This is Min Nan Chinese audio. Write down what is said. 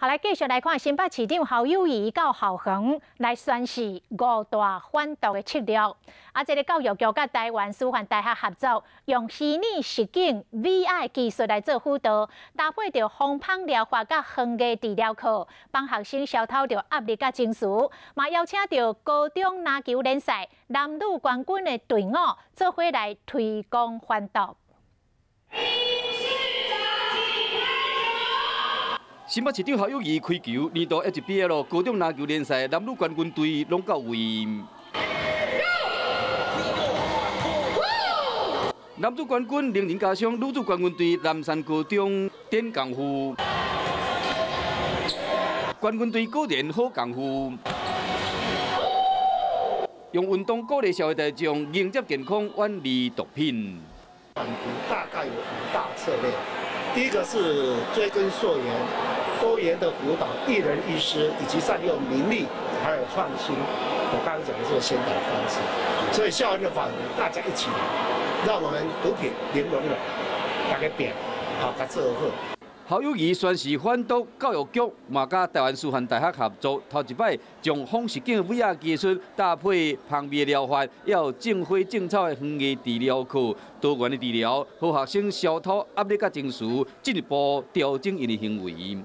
好，來繼續來看新北市長侯友宜佮侯恆來宣示五大反毒的策略。啊，這个教育局佮台灣師範大學合作，用虛擬實境 VR 技術來做輔導，搭配著風芳療法佮園藝治療課，幫學生消除著壓力佮情緒。嘛邀請著高中籃球聯賽男女冠軍的隊伍做伙來推廣反毒。新北市長侯友宜開球，年度 HBL 高中籃球聯賽男女冠軍隊攏到位。男子冠軍零零加上女子冠軍隊南山高中點功夫，冠軍隊果然好功夫，用運動鼓勵社會大眾迎接健康，遠離毒品。反毒大概有五大策略。第一個是追根溯源，多元的輔導，一人一師，以及善用民力，還有創新。我剛剛講的這個先導方式，所以校園的反毒，大家一起來，讓我們毒品零容忍，大家變好，共做好。侯友宜宣示反毒，教育局嘛佮台灣師範大學合作，頭一擺將仿實境 VR 技術搭配芳味療法，還有種花種草的園藝治療課，多元的治療，予學生消除壓力佮情緒，進一步調整𪜶的行為。